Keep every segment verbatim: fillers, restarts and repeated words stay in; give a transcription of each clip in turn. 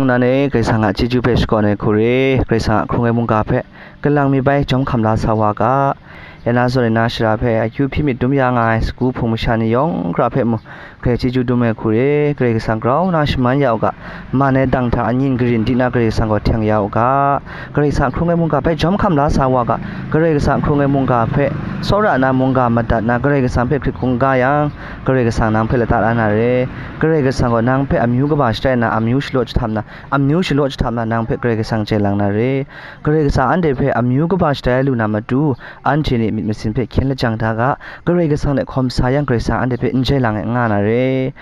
Nan e Karai Kasang a chyeju hpe shakawn ai hku re, Karai Kasang a hkrung ai mungga hpe kalang mi bai jawm hkam la sa wa ga. Ya na zawn e na shara hpe akyu hpyi myit dum ya nga ai sagu hpung masha ni yawng hkra hpe mu, Karai chyeju dum ai hku re, Karai Kasang grau na shaman ya u ga, man ai dang hta anyin karin di na Karai Kasang gaw hteng ya u ga, Karai Kasang a hkrung ai mungga hpe jawm hkam la sa wa ga, Karai Kasang a hkrung ai mungga hpe tsawra na mungga madat na Karai Kasang hpe hkrit hkungga yang, Karai Kasang nang hpe lata la na re, Karai Kasang gaw nang hpe amyu kaba shatai na, amyu shalaw jahtam na, amyu shalaw jahtam na, nang hpe Karai Kasang chye lang na re. Karai Kasang anhte hpe amyu kaba shatai lu na matu, anhte ni myit masin hpe hkyen lajang da ga, Karai Kasang hte hkawm sa yang, Karai Kasang anhte hpe n jai lang ai n nga na re.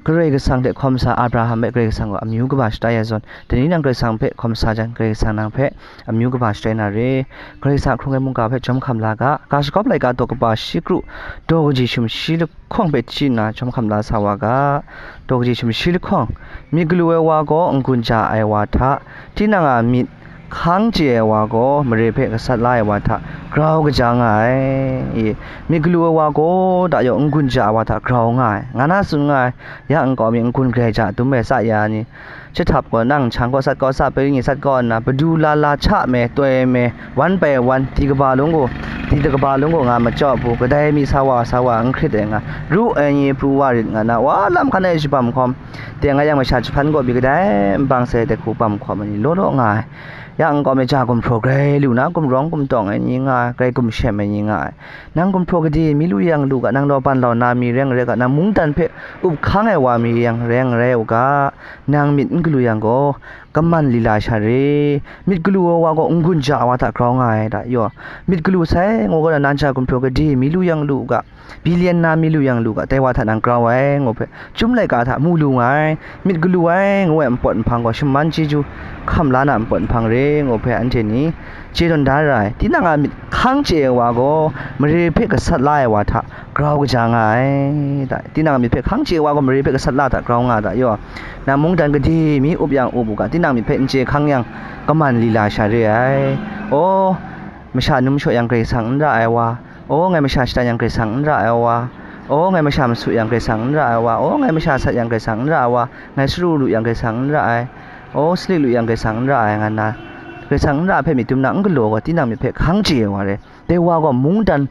Karai Kasang hte hkawm sa Abraham hpe Karai Kasang gaw amyu kaba shatai ai zawn, dai ni nang Karai Kasang hpe hkawm sa jang, Karai Kasang nang hpe amyu kaba shatai na re. Karai Kasang a hkrung ai mungga hpe jawm hkam la ga, ga shagawp laika daw kaba shi kru, daw kaji shum shi lahkawng hpe chyi nna jawm hkam la sa wa ga. Daw kaji shum shi lahkawng, myit galu ai wa gaw n-gun ja ai wa hta, tinang a myit hkang chye ai wa gaw mare hpe gasat la ai wa hta grau kaja nga ai. E, myit galu ai wa gaw da yaw n-gun ja ai wa hta grau nga ai, nga na tsun nga ai. Ya nkau mi n-gun grai ja dum ai sa ya ni, jahtrap gaw nang nhchang kaw sat kaw sa, pari ni sat kaw nna, padu la la cha me, toi me, wan pai wan, di kaba lung gaw, di da kaba lung gaw nga machyawp bu, kadai mi sa wa sa wa n hkrit ai nga, ru ai ni pru wa rit nga na, wa lam hkan e shabam hkawm, teng a yang masha jahpan gaw pyi kadai nbang sai dai hku bam hkawm ai ni law law nga ai. Ya nkau mi ja gumhpraw grai lu na, gumrawng gumtawng ai ni nga ai, grai gumshem ai ni nga ai. Nang gumhpraw gade mi lu yang lu ga, nang law ban lau na mi reng rai ga, nang mungdan hpe up hkang ai wa mi yang reng rai u ga, nang myit n galu yang gaw, kaman lila sha re. Myit galu ai wa gaw n-gun ja ai wa hta grau nga ai da yaw. Myit galu sai, ngu gaw na, nang ja gumhpraw gade mi lu yang lu ga, billion na mi lu yang lu ga, dai wa hta nang grau ai, ngu hpe, Chyum laika hta mu lu nga ai, myit galu ai ngu ai npawt nhpang gaw shaman chyeju hkam la na npawt nhpang re, ngu hpe anhte ni chye tawn da ra ai. Tinang a myit hkang chye ai wa gaw, mare hpe gasat la ai wa hta grau kaja nga ai. Da, tinang a myit hpe hkang chye ai wa gaw, mare hpe gasat la hta grau nga da yaw. Nang mungdan gade mi up yang up u ga, tinang myit hpe n chye hkang yang, kaman lila sha re ai. Aw, masha num shaw yang Karai Kasang n ra ai wa, aw, ngai masha shatan yang Karai Kasang n ra ai wa, aw, ngai masha masu yang Karai Kasang n ra ai wa, aw, ngai masha sat yang Karai Kasang n ra ai wa, ngai saru lu yang Karai Kasang n ra ai, aw, salik lu yang Karai Kasang n ra ai, nga nna, Karai Kasang n ra ai hpe myit dum na n galaw gaw, tinang myit hpe hkang chye ai wa re. Dai wa gaw mungdan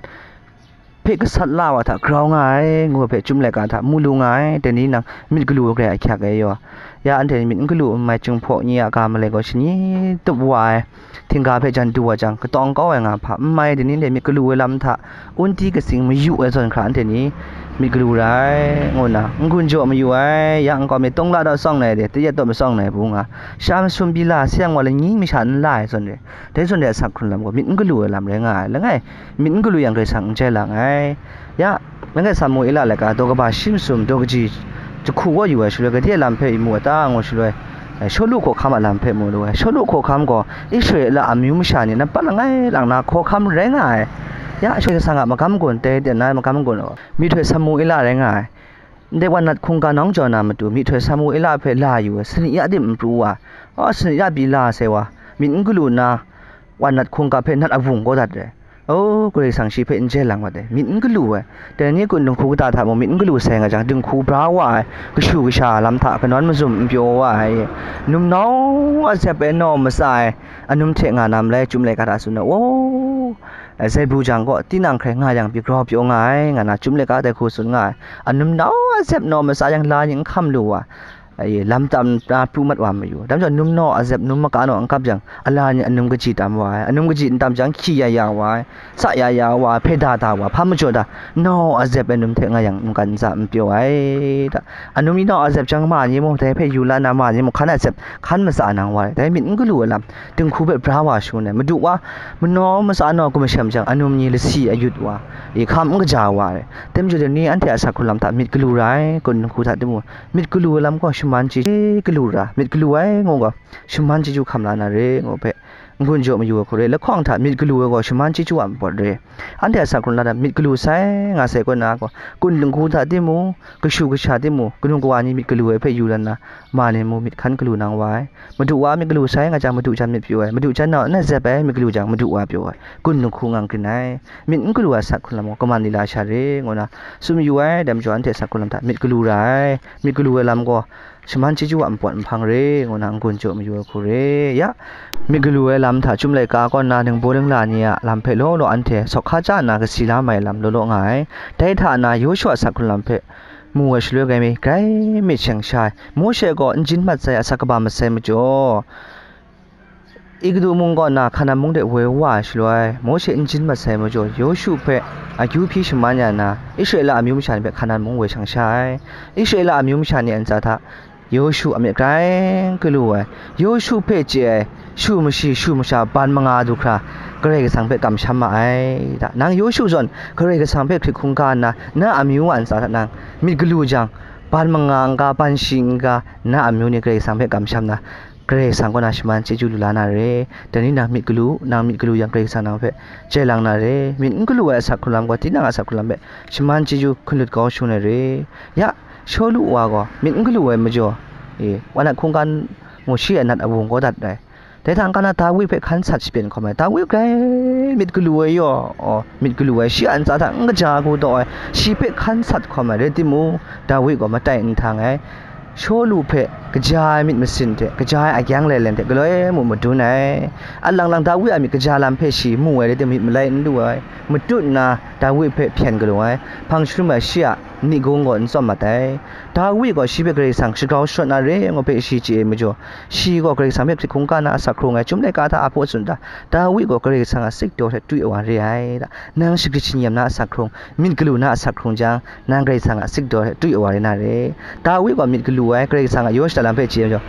hpe gasat la wa hta grau nga ai, ngu ai hpe Chyum laika hta mu lu nga ai. Dai ni nang myit galu ai hkyak ai yaw. Ya anhte myit n galu n mai Jinghpaw ni a ga malai gaw shani tup wa ai, htingga hpe jan du wa jang, katawng kau ai nga hpa n mai, dai ni hte myit galu ai lam hta, unti katsing mayu ai zawn hkra anhte ni myit galu ra ai, ngu nna, n-gun jaw mayu ai, ya nkau mi tungla daw tsawng nai de, tayat daw matsawng nai bu nga, sha masum pyi la, sayang wa lani masha n la ai zawn re, dai zawn de asak hkrun lam gaw myit n galu ai lam rai nga ai, langai, myit n galu yang Karai Kasang n jai lang ai. Ya, langai Samuela laika daw kaba shi masum daw kaji jahku kaw yu ai shaloi, gade a lam hpe mu ai ta, ngu shaloi, eh, Shawlu hkawhkam a lam hpe mu lu ai. Shawlu hkawhkam gaw Israela amyu masha ni nampat langai lang na hkawhkam rai nga ai. Ya, Karai Kasang a magam gun, dai ten ai magam gun gaw myihtoi Samuela rai nga ai. Ndai wan nat hkungga nawng jaw na matu, myihtoi Samuela hpe la yu ai, sani ya tim n pru wa, a, sani ya pyi la sai wa, myit n galu nna, wan nat hkungga hpe nat awung kau dat ai. O, Karai Kasang shi hpe n jai lang wat ai, myit n galu ai. Dai ni kun dinghku kata hta mung myit n galu sai nga jang, dinghku bra wa ai, kashu kasha lam hta kanawn mazum n pyaw wa ai, num nau a zep ai naw matsa ai, anum hte nga na malai Chyum laika hta tsun ai, o, zai bu jang gaw, tinang hkrai nga yang pyi grau pyaw nga ai, nga na Chyum laika dai hku tsun nga ai. Anum nau a zep naw matsa yang la ni n hkam lu wa, ai, lam tam na pru mat wa mayu. Dai majaw, num naw a zep, num maka naw n kap jang, ala ni anum kaji tam wa ai. Anum kaji n tam jang, hkyi ya ya wa ai, sa ya ya wa ai, hpe da da wa ai, hpa majaw da, naw a zep ai num hte nga yang mungkan ntsa n pyaw ai, da. Anum ni naw a zep jang, ma ni mung dai hpe yu la na, ma ni mung hkan a zep, hkan matsa nang wa ai. Dai myit n galu ai lam, dinghku hpe bra wa shangun ai. Madu wa, manaw matsa naw gumshem jang, anum ni lasi ayut wa, i hkam n kaja wa ai. Dai majaw, dai ni anhte a asak hkrun lam hta myit galu ra ai, kun dinghku hta timung, myit galu ai lam gaw shaman chyeju galu ra, myit galu ai ngu gaw, shaman chyeju hkam la na re, ngu hpe, n-gun jaw mayu ai hku re, lahkawng hta myit galu ai gaw shaman chyeju a npawt re. Anhte a asak hkrun lam hta myit galu sai nga sai kaw na gaw, kun dinghku hta timung, kashu kasha timung, kanu kawa ni myit galu ai hpe yu la nna, ma ni mung myit hkan galu nang wa ai. Madu wa myit galu sai nga jang, madu jan myit pyaw ai, madu jan naw n a zep ai, myit galu jang, madu wa pyaw ai, kun dinghku ngang grin ai. Myit n galu ai asak hkrun lam gaw, kaman lila sha re, ngu nna tsun mayu ai. Dai majaw, anhte asak hkrun lam hta myit galu ra ai. Myit galu ai lam gaw, shaman chyeju a npawt nhpang re, ngu na n-gun jaw mayu ai hku re. Ya, myit galu ai lam hta chyum laika kaw nna ningbaw ningla ni a lam hpe law law anhte sawk hka chya nna kasi la mai lam law law nga ai. Dai hta na Yawshu a asak hkrung lam hpe mu ai shaloi grai mi, grai myit shangsha ai. Mawshe gaw n jin mat sai asak kaba masai majaw, Egutu mung kaw nna Hkanan mung de woi wa ai shaloi, Mawshe n jin mat sai majaw, Yawshu hpe akyu hpyi shaman ya nna, Israela amyu masha ni hpe Hkanan mung woi shangsha ai. Israela amyu masha ni a ntsa hta Yawshu a myit grai galu ai, Yawshu hpe chye ai, shu mashi, shu masha ban manga du hkra, Karai Kasang hpe kamsham ma ai. Da, nang Yawshu zawn Karai Kasang hpe hkrit hkungga nna, na amyu a ntsa hta nang myit galu jang, ban manga n-ga, ban shi n-ga, na amyu ni Karai Kasang hpe kamsham na, Karai Kasang kaw na shaman chyeju lu la na re. Dai ni nang myit galu, nang myit galu yang Karai Kasang nang hpe chye lang na re. Myit n galu ai asak hkrung lam gaw, tinang a asak hkrung lam hpe shaman chyeju hkun lut kau shangun ai re. Ya, Shawlu wa gaw myit n galu ai majaw, e, wanat hkungga mung shi a nat a wung kau dat ai. Dai hta n-ga na Dawi hpe hkan sat shapen hkawm ai. Dawi grai myit galu ai yaw, aw, myit galu ai, shi a ntsa hta n kaja hku daw ai, shi hpe hkan sat hkawm ai rai timung, Dawi gaw matai n htang ai. Shawlu hpe kaja ai myit masin hte, kaja ai agyang lelen hte galoi mung madun ai. Alang lang Dawi a myit kaja lam hpe shi mu ai rai timung, myit malai n lu ai. Matut nna Dawi hpe hpyen galaw ai, hpang sharum ai shi a nigung gaw n tsawm mat ai. Dawi gaw shi hpe Karai Kasang shagrau sharawt na re ngu hpe shi chye ai majaw, shi gaw Karai Kasang hpe hkrit hkungga na asak hkrung ai, chyum laika hta a hpaw tsun da, Dawi gaw Karai Kasang a sikdaw hte twi ai wa re ai da. Nang shagrit shingnyam na asak hkrung, myit galu na asak hkrung jang, nang Karai Kasang a sikdaw hte twi ai wa rai na re. Dawi gaw myit galu ai, Karai Kasang a yaw shada lam hpe chye ai majaw,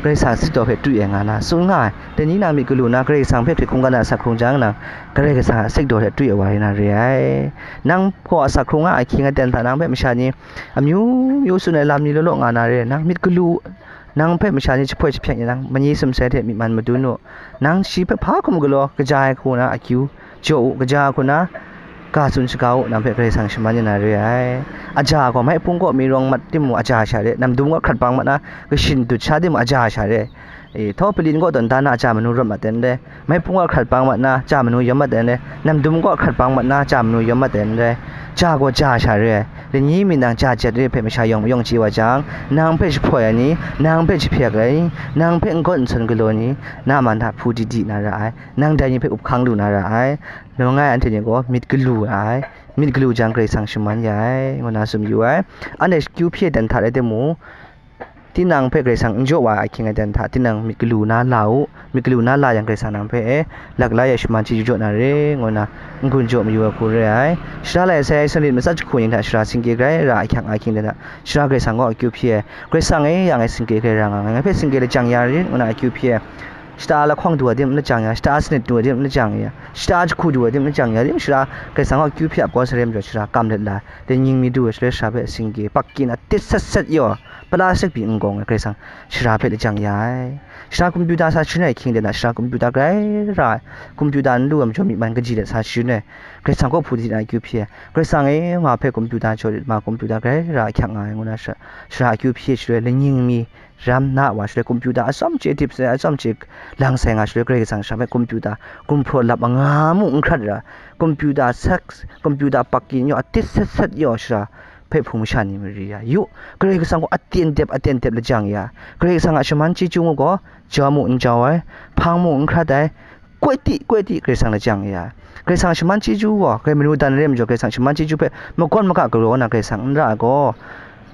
Karai Kasang a sikdaw hpe twi ai nga na tsun nga ai. Dai ni nang myit galu na Karai Kasang hpe hkrit hkungga na asak hkrung jang, nang Karai Kasang a sikdaw hte twi ai wa rai na re ai. Nang gaw asak hkrung a ahkying aten hta nang hpe masha ni amyu myu tsun ai lam ni law law nga na re. Nang myit galu, nang hpe masha ni jahpoi jahpyeng yang, nang manyi sumsai hte myi man madun u. Nang shi hpe hpa hkum galaw kaja ai hku na akyu jaw u, kaja ai hku na ga tsun shaga u, nang hpe Karai Kasang shaman ya na re ai. Aja gaw maipung kaw mi rawng mat timung, aja sha re, namdum kaw hkrat bang mat na, kashin dut sha timung, aja sha re. E, htaw palin kaw tawn da na aja manu rawt mat ten re, maipung kaw hkrat bang mat na, ja manu yawm mat ten re, namdum kaw hkrat bang mat na, ja manu yawm mat ten re, ja gaw ja sha re ai. Lani mi nang ja jet re hpe masha yawng mayawng chye wa jang, nang hpe jahpoi ai ni, nang hpe jahpyek ai ni, nang hpe n gawt n sawn galaw ni, na man hta hpu di di na ra ai, nang dai ni hpe up hkang lu na ra ai. Langai anhte ni gaw myit galu ai, myit galu jang Karai Kasang shaman ya ai, ngu na tsun yu ai. Anhte akyu hpyi ai dan hta rai timung, tinang hpe Karai Kasang n jaw wa ai ahkying aten hta, tinang myit galu na la u, myit galu na la yang Karai Kasang nang hpe e, lak la ya shaman chyeju jaw na re, ngu na n-gun jaw mayu ai hku re ai. Shara lai sai, sanit matsat jahku ning hta shara singkye grai ra ai ahkying aten hta, shara Karai Kasang kaw akyu hpyi ai, Karai Kasang e, ya ngai singkye grai ra nga, ngai hpe singkye lajang ya rit, ngu na akyu hpyi ai. Shata lahkawng du ai tim lajang ya, shata sanit du ai tim lajang ya, shata jahku du ai tim lajang ya, tim shara Karai Kasang kaw akyu hpyi ap kau sare majaw, shara kam let la, dai nying mi du ai shaloi shara hpe singkye, pakkin a tit set set yaw, plastik pyi n-gawng ai Karai Kasang shara hpe lajang ya ai. Shara kompyuta sa sharin ai ahkying de na, shara kompyuta grai ra ai, kompyuta n lu ai majaw myi man kaji let sa sharin ai, Karai Kasang kaw hpu di na akyu hpyi ai, Karai Kasang e, ma hpe kompyuta jaw rit, ma kompyuta grai ra ahkyak nga ai, ngu na shara, shara akyu hpyi ai shaloi, lanying mi ram na wa shaloi, kompyuta atsawm chye dip sai, atsawm chye lang sai nga shaloi, Karai Kasang shara hpe kompyuta gumhpraw lap anga mung n hkrat ra, kompyuta sex, kompyuta pakyin yaw, a tit set set yaw shara hpe hpung masha ni mari ya yu. Karai Kasang gaw aten dep, aten dep lajang ya. Karai Kasang a shaman chyeju ngu gaw, jau mu n jau ai, hpang mu n hkrat ai, koi ti, koi ti Karai Kasang lajang ya. Karai Kasang shaman chyeju gaw, Karai manu dan re majaw, Karai Kasang shaman chyeju hpe makawn maka galaw na Karai Kasang n ra ai gaw,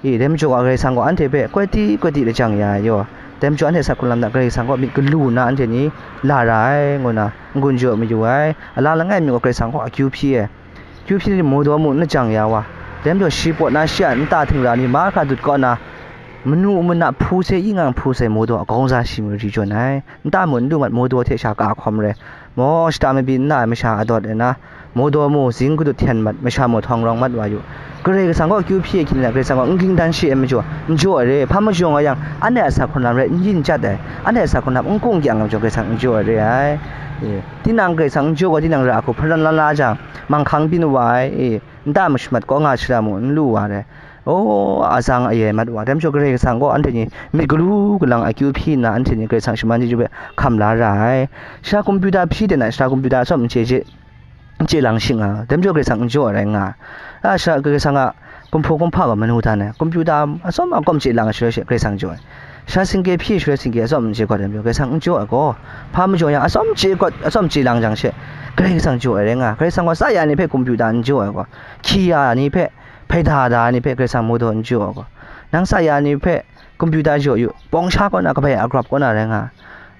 e, dai majaw gaw, Karai Kasang gaw anhte hpe koi ti, koi ti lajang ya yaw. Dai majaw anhte asak hkrung lam na Karai Kasang gaw myit galu na anhte ni la ra ai, ngu na n-gun jaw mayu ai. Alang langai mi gaw Karai Kasang gaw akyu hpyi ai. Kyu hpyi ni mawdaw mu n lajang ya wa. Dai majaw shi pawt na shi a nta htingra ni mahkra dut kau na, manu mana hpu sai, yingang hpu sai mawdaw a kawng za shi mari jawn ai. Nta mu n lu mat, mawdaw hte sha ka hkawm re. Maw shata mabi n na ai masha adawt e na, mawdaw mu zing kadut hten mat, masha mu htawng rawng mat wa yu. Karai Kasang kaw kyu hpyi ai hkying na, Karai Kasang gaw n ging dan shi ai majaw, n jaw ai re. Hpa majaw nga yang, anhte a asak hkrung lam rai n yin chyat ai, anhte a asak hkrung lam n kung kyang ai majaw, Karai Kasang n jaw ai re ai. E, tinang Karai Kasang n jaw gaw, tinang ra hku hparan la la jang, manghkang byin wa ai, e, nta mashmat kaw nga shara mu n lu wa ai. O, atsang ayai mat wa, dai majaw Karai Kasang gaw anhte ni myit galu galang akyu hpyi nna, anhte ni Karai Kasang shaman chyeju hpe hkam la ra ai. Shara kompyuta hpyi de na, shara kompyuta atsawm n chye je, n chye lang shing nga, dai majaw Karai Kasang n jaw ai rai nga. A, shara Karai Kasang a Kumhpaw kumhpa gaw manu dan ai, kompyuta atsawm agawm chye lang shaloi she Karai Kasang jaw ai. Sara singke hpyi shaloi singke atsawm n chye gat ai majaw, Karai Kasang n jaw ai gaw, hpa majaw yang atsawm chye gat, atsawm chye lang jang she, Karai Kasang jaw ai rai nga. Karai Kasang gaw tsa ya ni hpe kompyuta n jaw ai gaw, hkyi ya ni hpe, hpaida da ni hpe Karai Kasang mawdaw n jaw ai gaw, nang tsa ya ni hpe kompyuta jaw yu, pawng sha kaw na, kabai a grap kaw na rai nga.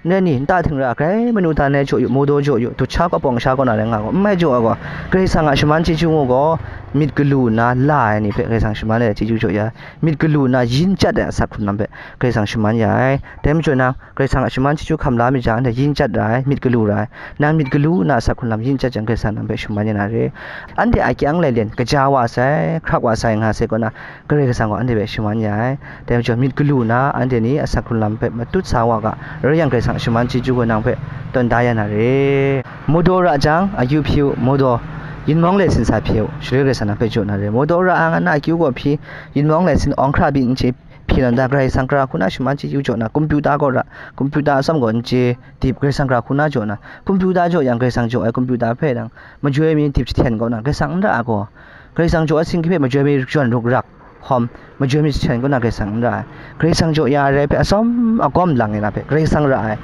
Ndai ni, nta htingra, grai manu dan ai jaw yu, mawdaw jaw yu, dut sha kaw, pawng sha kaw na rai nga gaw, n mai jaw ai gaw, Karai Kasang a shaman chyeju ngu gaw, myit galu nna la ai ni hpe Karai Kasang shaman ai chyeju jaw ya ai, myit galu nna yin chyat ai asak hkrun lam hpe Karai Kasang shaman ya ai. Dai majaw nang, Karai Kasang a shaman chyeju hkam la myit jang, anhte yin chyat ra ai, myit galu ra ai. Nang myit galu nna asak hkrun lam yin chyat jang, Karai Kasang nang hpe shaman ya na re. Anhte a kyang lailen, kaja wa sai, hkrak wa sai nga sai kaw na, Karai Kasang gaw anhte hpe shaman ya ai. Dai majaw, myit galu nna, anhte ni asak hkrun lam hpe matut sa wa ga, rai yang, Karai Kasang a shaman chyeju gaw nang hpe tawn da ya na re. Mawdaw ra jang, akyu hpyi u, mawdaw, yinmawng le sin sa hpyi u, shaloi Karai Kasang nang hpe jaw na re. Mawdaw ra ai nga na, akyu gaw hpyi, yinmawng le sin awng hkra byin n chye, hpyi na n ta, Karai Kasang gara hku na shaman chyeju jaw na, kompyuta gaw ra, kompyuta atsawm gaw n chye, dip, Karai Kasang gara hku na jaw na, kompyuta jaw yang, Karai Kasang jaw ai kompyuta hpe nang majoi mi dip jahten kaw na, Karai Kasang n ra ai gaw, Karai Kasang jaw ai singke hpe majoi mi jawn ruk rak hkawm, majoi mi jahten kaw na, Karai Kasang n ra ai. Karai Kasang jaw ya ai rai hpe atsawm agawm lang ai na hpe, Karai Kasang ra ai.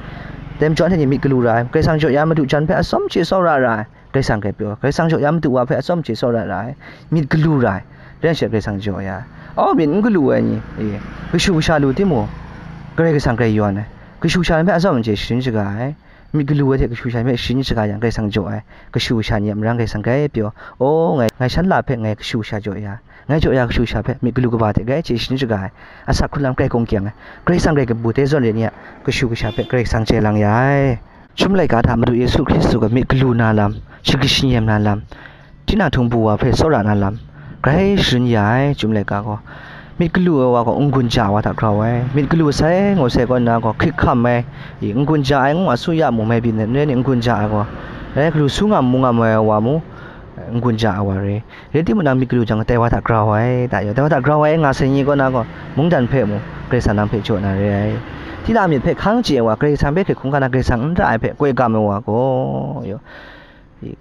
Dai majaw, anhte ni myit galu ra ai. Karai Kasang jaw ya ai madu jan hpe atsawm chye tsawra ra ai. Karai Kasang hpe pyaw, Karai Kasang jaw ya madu wa hpe atsawm chye tsawra ra ai, myit galu ra ai, rai nme she Karai Kasang jaw ya ai. Aw, myit n galu ai ni, e, kashu kasha lu timung, Karai Kasang grai yawn ai, kashu kasha ni hpe atsawm n chye sharin shaga ai, myit galu ai hte kashu kasha ni hpe sharin shaga yang, Karai Kasang jaw ai, kashu kasha ni a marang Karai Kasang grai pyaw, aw, ngai, ngai shan la hpe ngai kashu kasha jaw ya, ngai jaw ya kashu kasha hpe myit galu kaba hte grai chye sharin shaga ai, asak hkrun lam grai kung kyang ai, Karai Kasang grai kabu te zawn re ni a kashu kasha hpe Karai Kasang chye lang ya ai. Chyum laika hta Madu Yesu Hkristu gaw myit galu na lam, shaga shanyem na lam, tinang htung bu wa hpe tsawra na lam, grai sharin ya ai. Chyum laika gaw, myit galu ai wa gaw n-gun ja ai wa hta grau ai. Myit galu sai ngu sai kaw nna gaw, hkrik hkam ai, i, n-gun ja ai ngu, asuya mung mai byin ai, n rai ni, n-gun ja ai gaw, rai galu su ngam mu ngam ai wa mu, n-gun ja ai wa re. Rai timung, nang myit galu jang, dai wa hta grau ai, ta yaw, dai wa hta grau ai nga sai ni kaw na gaw, mungdan hpe mu, Karai Kasang nang hpe jaw na re ai. Tinang myit hpe hkang chye ai wa, Karai Kasang hpe hkrit hkungga na, Karai Kasang n ra ai hpe koi kam ai wa gaw, yaw,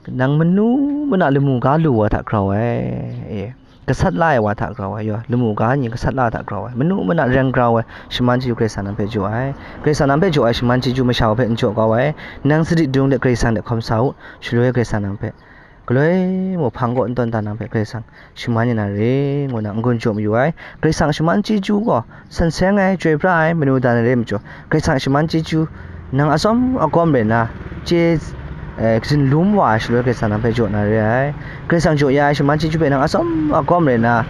nang manu mana lamu ga lu wa hta grau ai, e, gasat la ai wa hta grau ai, yaw, lamu ga ni gasat la ai hta grau ai, manu mana reng grau ai shaman chyeju Karai Kasang nang hpe jaw ai. Karai Kasang nang hpe jaw ai shaman chyeju masha wa hpe n jaw kau ai. Nang sadi dung de Karai Kasang de hkawm sa u, shaloi Karai Kasang nang hpe galoi mung hpang kaw n tawn dan nang hpe Karai Kasang shaman ya na re, ngu na n-gun jaw mayu ai. Karai Kasang a shaman chyeju gaw san seng ai, chyoi pra ai, manu dan ai re majaw, Karai Kasang a shaman chyeju nang atsawm agawm rai nna, chye, eh, kasin lum wa ai shaloi Karai Kasang nang hpe jaw na re ai. Karai Kasang jaw ya ai shaman chyeju hpe nang atsawm agawm rai nna,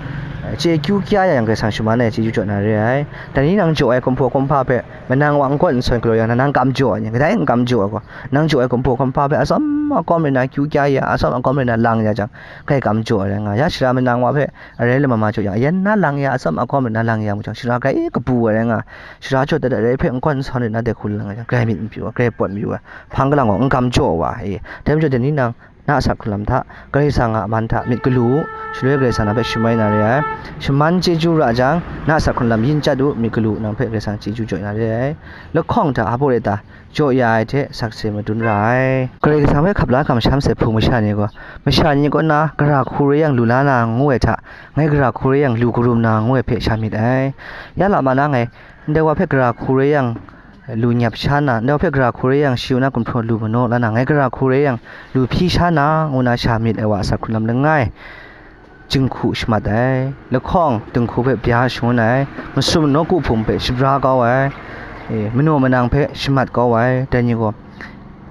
eh, chye kyu kya ya yang, Karai Kasang shaman ai chyeju jaw na re ai. Dai ni nang jaw ai kumhpaw kumhpa hpe, manang wa n gawn n sawn galaw yang, nang kam jaw ai ni, kadai n kam jaw ai gaw, nang jaw ai kumhpaw kumhpa hpe atsawm agawm rai nna kyu kya ya, atsawm agawm rai nna lang ya jang, grai kam jaw ai rai nga. Ya shara manang wa hpe arai lama ma jaw yang, ayan na lang ya, atsawm agawm rai nna lang ya mu jang, shara grai kabu ai rai nga. Shara jaw dat ai rai hpe n gawn n sawn rai nna dai hku lang ya jang, grai myit n pyu ai, grai pawt mayu ai, hpang kalang gaw n kam jaw ai wa e. Dai majaw, dai ni nang, na asak hkrun lam hta, Karai Kasang a man hta myit galu u, shaloi Karai Kasang nang hpe shaman ya na re ai. Shaman chyeju ra jang, na asak hkrun lam yin chyat u, myit galu nang hpe Karai Kasang chyeju jaw ya na re ai. Lahkawng hta hpa re ta, jaw ya ai hte sakse madun ra ai. Karai Kasang hpe hkap la hkam sham sai hpung masha ni gaw, masha ni kaw na gara hku rai yang lu la na ngu ai hta, ngai gara hku rai yang lu karum na ngu ai hpe sha myit ai. Ya lama na ngai, ndai wa hpe gara hku rai yang lu nyap sha na, ndai wa hpe gara hku rai yang shi wa na gumhpraw lu manaw la na, ngai gara hku rai yang lu hpyi sha na, ngu na sha myit ai wa asak hkrun lam langai, jinghku shamat ai, lahkawng dinghku hpe bya shangun ai, masum nawku hpung hpe shabra kau ai, e, manaw manang hpe shamat kau ai, dai ni gaw,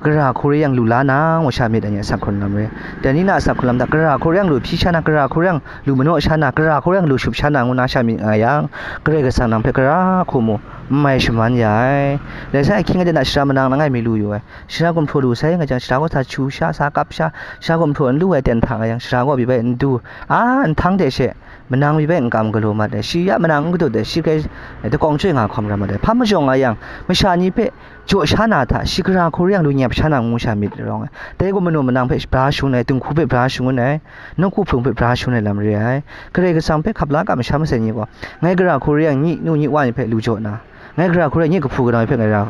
gara hku rai yang lu la na, ngu sha myit ai ni asak hkrun lam re. Dai ni na asak hkrun lam hta, gara hku rai yang lu hpyi sha na, gara hku rai yang lu manaw sha na, gara hku rai yang lu shup sha na, ngu na sha myit nga yang, Karai Kasang nang hpe gara hku mu n mai shaman ya ai. Dai sai ahkying aten a shara manang langai mi lu yu ai. Shara gumhpraw lu sai nga jang, shara gaw sa chu sha, sa kap sha, shara gumhpraw n lu ai ten hta nga yang, shara gaw byi bai n du, a, nhtang de she, manang byi bai n kam galaw mat ai, shi ya manang n gadut ai, shi hkrai dakawng chyoi nga hkawm ra mat ai. Hpa majaw nga yang, masha ni hpe jaw sha na hta, shi gara hku rai yang lu nyap sha na ngu sha myit rawng ai. Dai gaw manaw manang hpe bra shangun ai, dinghku hpe bra shangun ai, nawku hpung hpe bra shangun ai lam re ai. Karai Kasang hpe hkap la hkam sham sai ni gaw, ngai gara hku rai yang, nyi nu nyi wa ni hpe lu jaw na, ngai gara hku rai nyi kahpu kanau hpe ngai ra,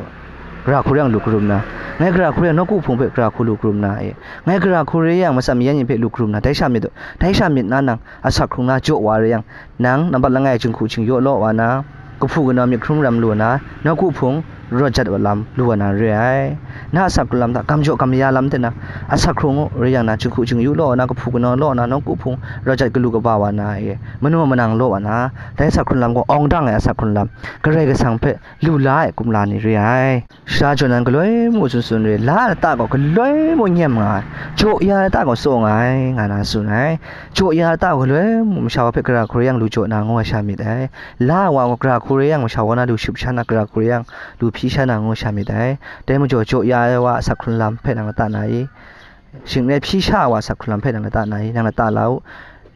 Gara hku re yang lu karum na, ngai gara hku re yang nawku hpung hpe gara hku lu karum na e. Ngai gara hku re yang matsan mayan ni hpe lu karum na, dai sha myit u, dai sha myit na nang asak hkrung na jaw wa re yang, nang nampat langai jinghku jingyu law wa na, kahpu kanaw myit hkrum ram lu na, nawku hpung rawt jat wa lam lu wa na re ai. Na asak hkrung lam hta gam jaw gam ya lam hte na, asak hkrung u re yang na, jinghku jingyu law wa na, kahpu kanaw law wa na, nawku hpung rawt jat galu kaba wa na e, manaw manang law wa na, dai asak hkrung lam gaw awng dang ai asak hkrung lam, Karai Kasang hpe lu la ai kumla ni re ai. Sara jaw nan galoi mu tsun tsun re, la ai lata gaw galoi mu nyem nga ai, jaw ya ai lata gaw tsaw nga ai, nga na tsun ai. Jaw ya ai lata gaw galoi mu masha wa hpe gara hku re yang lu jaw na ngu ai sha myit ai. La ai wa gaw gara hku re yang masha wa na lu shut sha na, gara hku re yang lu hpyi sha na ngu sha myit ai. Dai majaw jaw ya ai wa a asak hkrung lam hpe nang lata na i? Shing n rai hpyi sha ai wa a asak hkrung lam hpe nang lata na i? Nang lata la u.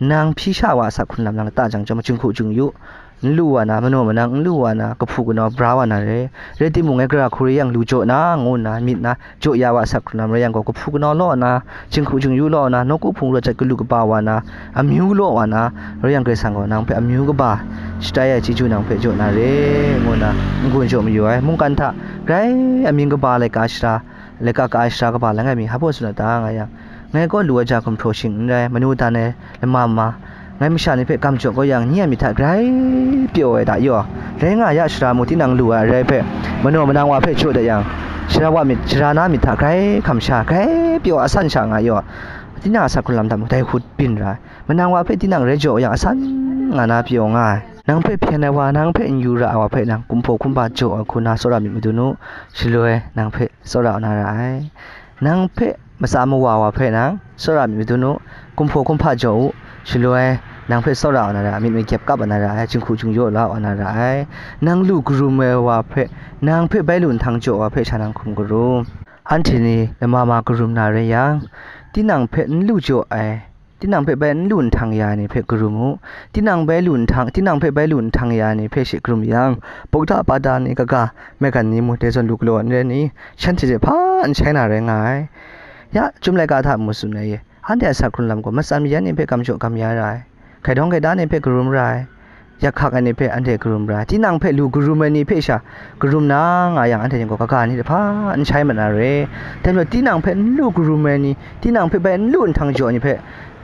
Nang hpyi sha ai wa a asak hkrung lam nang lata jang chyawm, jinghku jingyu n lu wa na, manaw manang n lu wa na, kahpu kanaw bra wa na re. Rai timung, ngai gara hku re yang lu jaw na, ngu nna myit na, jaw ya ai wa a asak hkrung lam rai yang gaw, kahpu kanaw law na, jinghku jingyu law na, nawku hpung rawt jat galu kaba wa na, amyu law wa na, rai yang Karai Kasang gaw nang hpe amyu kaba shatai ai chyeju nang hpe jaw na re, ngu nna n-gun jaw mayu ai. Mungkan hta grai amying kaba laika shara, laika ka ai shara kaba langai mi hpa baw tsun a ta, nga yang, ngai gaw lu ai ja gumhpraw shing n rai, manu dan ai lama ma, ngai masha ni hpe gam jaw kau yang, nye a myit hta grai pyaw ai da yaw, rai nga ya shara mu, tinang lu ai arai hpe manaw manang wa hpe jaw dat yang, shara wa myit, shara na myit hta grai hkam sha, grai pyaw asan sha nga yaw, tinang a asak hkrung lam hta mung dai hku byin ra ai. Manang wa hpe tinang rai jaw yang, asan nga na pyaw nga ai. Nang hpe hpyen ai wa, nang hpe n yu ra ai wa hpe nang kumhpaw kumhpa jaw ai hku na tsawra myit madun u, shaloi nang hpe tsawra na ra ai. Nang hpe matsa mawa wa hpe nang tsawra myit madun u, kumhpaw kumhpa jaw u, shaloi nang hpe tsawra na ra ai, myit magyep kap na ra ai, jinghku jingyu la na ra ai. Nang lu karum ai wa hpe, nang hpe bai lu nhtang jaw wa hpe sha nang hkum karum. Anhte ni lama ma karum na rai yang, tinang hpe n lu jaw ai, tinang hpe bai n lu nhtang ya ai ni hpe karum u. Tinang bai lu nhtang, tinang hpe bai lu nhtang ya ai ni hpe she karum yang, bukta pata ni kaga, maigan ni mu dai zawn lu galaw n rai ni, shanhte hte hpa n shai na rai nga ai. Ya, Chyum laika hta mu tsun ai e, anhte a asak hkrung lam gaw matsan mayan ni hpe gam jaw gam ya ra ai, hkaidawng hkaida ni hpe karum ra ai, yak hkak ai ni hpe anhte karum ra ai, tinang hpe lu karum ai ni hpe sha karum na nga yang, anhte ning gaw kaga ni hte hpa n shai mat na re. Dai majaw, tinang hpe n lu karum ai ni, tinang hpe bai n lu nhtang jaw ai ni hpe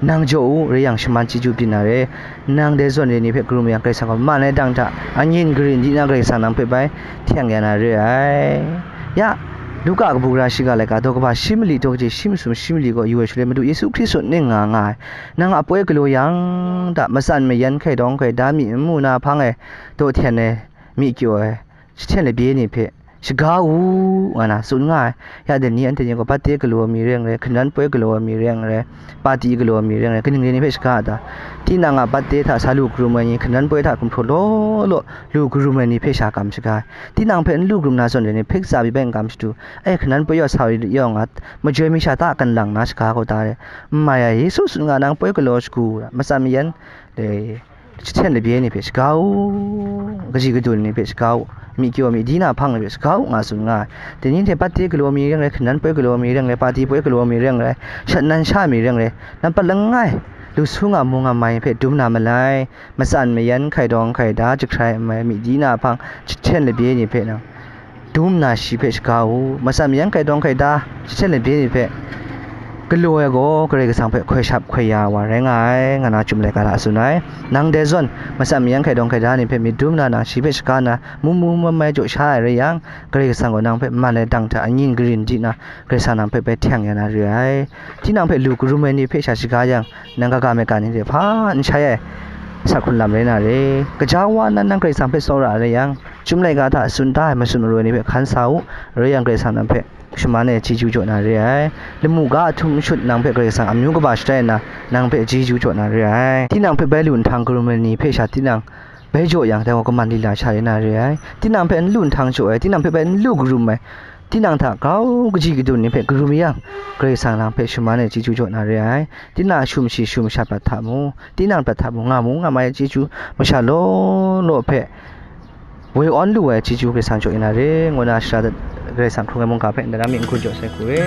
nang jaw u, rai yang shaman chyeju byin na re. Nang dai zawn re ni hpe karum yang, Karai Kasang gaw man ai dang hta, angyin karin di na Karai Kasang nang hpe bai htyang ya na re ai. Ya, Luka kabu gara shiga laika daw kaba shi mali daw kaji shi masum shi mali gaw yu ai shaloi, Madu Yesu Hkristu ning nga nga ai, nang a poi galaw yang ta, matsan mayan hkaidawng hkaida myi n mu na hpang e daw hten ai, myi kyaw ai, jahten labye ni hpe shaga u, nga na tsun nga ai. Ya, dai ni anhte ni gaw, bate galaw ai mi rai n rai, hkandan poi galaw ai mi rai n rai, pati galaw ai mi rai n rai, kaning rai ni hpe shaga a ta? Tinang a bate hta sa lu karum ai ni, hkandan poi hta gumhpraw law law lu karum ai ni hpe sha kam shaga ai. Tinang hpe n lu karum na zawn re ni, hpik tsa byi bai n kam shadu, ai hkandan poi yaw sa yu yaw nga, majoi mi sha ta kan lang na shaga kau ta re, n mai ai, Yesu tsun nga, nang poi galaw shagu, matsan mayan, dai jahten labye ni hpe shaga u, kaji kadun ni hpe shaga u, myi kyaw myi di na hpang ni hpe shaga u, nga tsun nga ai. Dai ni hte bate galaw mi rai n rai, hkandan poi galaw mi rai n rai, pati poi galaw mi rai n rai, shat nan sha mi rai n rai, nampat langai, lu su nga mu nga mai hpe dum na malai, matsan mayan hkaidawng hkaida jahkrai n mai, myi di na hpang jahten labye ni hpe nang dum na shi hpe shaga u, matsan mayan hkaidawng hkaida jahten labye ni hpe galaw ai gaw Karai Kasang hpe hkoi shap hkoi ya wa rai nga ai, nga na Chyum laika hta tsun ai. Nang dai zawn, matsan mayan hkaidawng hkaida ni hpe myit dum na nang shi hpe shaga na, mu mu mai mai jaw sha ai rai yang, Karai Kasang gaw nang hpe man ai dang hta angyin karin di na, Karai Kasang nang hpe bai htyang ya na re ai. Tinang hpe lu karum ai ni hpe sha shaga yang, nang kaga maigan ni hte hpa n shai ai, asak hkrung lam rai na re. Gaja wa nnan nang Karai Kasang hpe tsawra ai rai yang, Chyum laika hta tsun da ai matsun maroi ni hpe hkan sa u, rai yang Karai Kasang nang hpe shaman ai chyeju jaw na re ai. Lamu ga a htum n shut nang hpe Karai Kasang amyu kaba shatai nna, nang hpe chyeju jaw na re ai. Tinang hpe bai lu nhtang karum ai ni hpe sha tinang bai jaw yang, dai gaw kaman lila sha rai na re ai. Tinang hpe n lu nhtang jaw ai, tinang hpe bai n lu karum ai, tinang hta grau kaji kadun ni hpe karum yang, Karai Kasang nang hpe shaman ai chyeju jaw na re ai. Tinang a shu mashi shu masha prat hta mu, tinang prat hta mu, nga mu nga mai ai chyeju masha law law hpe woi awn lu ai chyeju Karai Kasang jaw ya na re, ngu na shara dat Karai Kasang hkrung ai mungga hpe ndai na myit n hkun jaw sai hku re.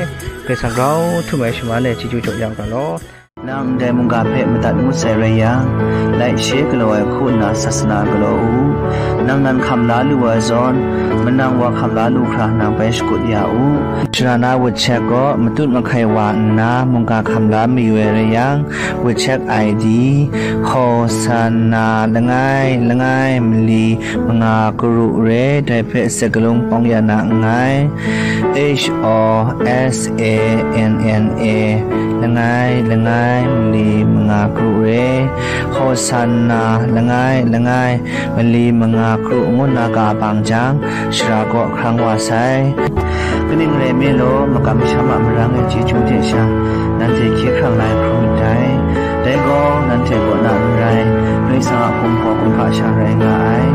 Karai Kasang grau htum ai shaman ai chyeju jaw ya u ga law. Nang ndai mungga hpe madat ngut sai rai yang, Lai she galaw ai hku nna sasana galaw u. Nang nan hkam la lu ai zawn, manang wa hkam la lu hkra nang bai shakut ya u. Sara na wut chek gaw matut mahkai wa nna mungga hkam la mayu ai rai yang, wut chek I D, Hosanna langai langai mali manga karu re, dai hpe sakalung pawng ya na nngai. H O S A N N A, langai langai mali manga karu re, Hosanna langai langai mali manga karu ngu nna ka bang jang, sara kaw hkrang wa sai. Kaning rai me law, makam masham a marang e chyeju hte sha, nanhte hkye hkrang lai hkrum myit dai. Dai gaw, nanhte kaw na n rai, Karai Kasang a hkum hkaw kumhpa sha rai nga ai.